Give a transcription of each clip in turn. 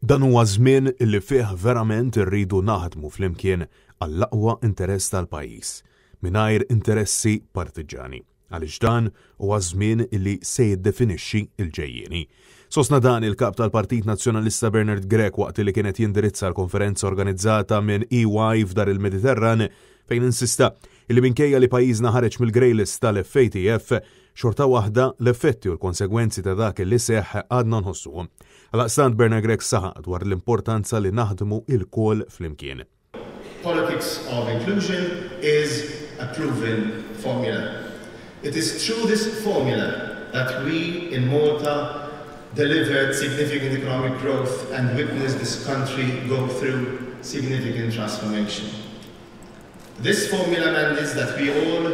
Dan huwa żmien li fih verament irridu naħdmu flimkien għall-aqwa interess tal-pajjiż, mingħajr interessi partiġġani, għaliex dan huwa żmien li se jiddefinixxi l-ġejjieni. Sostna dan il-Kap tal-Partit Nazzjonalista Bernard Grech waqt li kien qed jindirizza l-konferenza organizzata minn EY f'Dar il-Mediterran fejn insista li minkejja li pajjiżna ħareġ mill-grey list tal-FATF, xorta waħda l-effetti u l-konsegwenzi ta' dak li seħħ għadna nħossuhom. Għaldaqstant Bernard Grech saħaq dwar l-importanza li naħdmu ilkoll flimkien. Politics of inclusion is a proven formula. It is through this formula that we in Malta delivered significant economic growth and witnessed this country go through significant transformation. This formula mandates that we all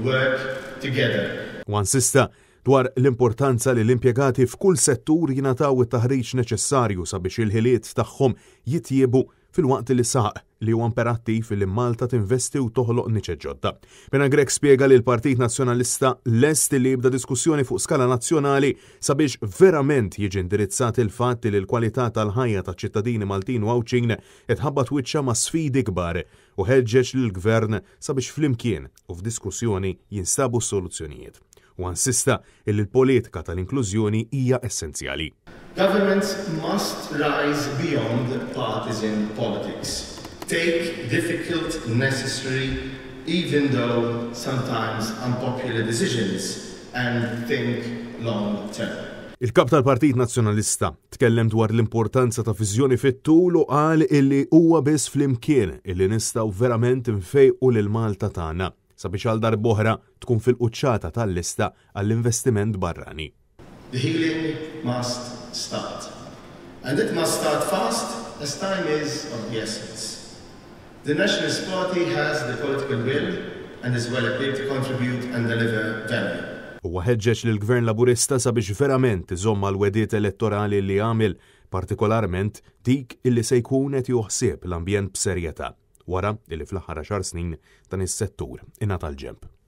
work together. Huwa insista dwar l-importanza li l-impjegati f'kull settur jingħataw it-taħriġ neċessarju sabiex il-ħiliet tagħhom jitjiebu filwaqt li saħaq li huwa imperattiv li Malta tinvesti u toħloq niċeċ ġodda. Bernard Grech spjega li l-Partit Nazzjonalista lest li jibda diskussjoni fuq skala nazzjonali sabiex verament jiġi indirizzat il-fatt li l-kwalità tal-ħajja taċ-ċittadini Maltin u Għawdxin qed tħabbat wiċċha ma' sfidi kbar u ħeġġeġ lill-Gvern sabiex flimkien u f'diskussjoni jinstabu s-soluzzjonijiet. Huwa insista illi l-politika tal-inklużjoni hija essenzjali. Governments must rise beyond partisan politics, take difficult, necessary, even though sometimes unpopular decisions and think long term. Il-Kap tal-Partit Nazzjonalista tkellem dwar l-importanza ta' viżjoni fit-tul u qal illi huwa biss flimkien illi nistgħu verament nfejqu lil Malta tagħna sabiex għal darb'oħra tkun fil-quċċata tal-lista għall-investiment barrani. The healing must start. And it must start fast as time is of the essence. The Nationalist Party has the political will and is well equipped to contribute and deliver value. Huwa ħeġġeġ lill-Gvern Laburista sabiex verament iżomm mal-wegħdiet elettorali li għamel, partikolarment dik illi se jkun qed jieħu ħsieb l-ambjent b'serjetà, wara illi fl-aħħar għaxar snin dan is-settur ingħata l-ġenb.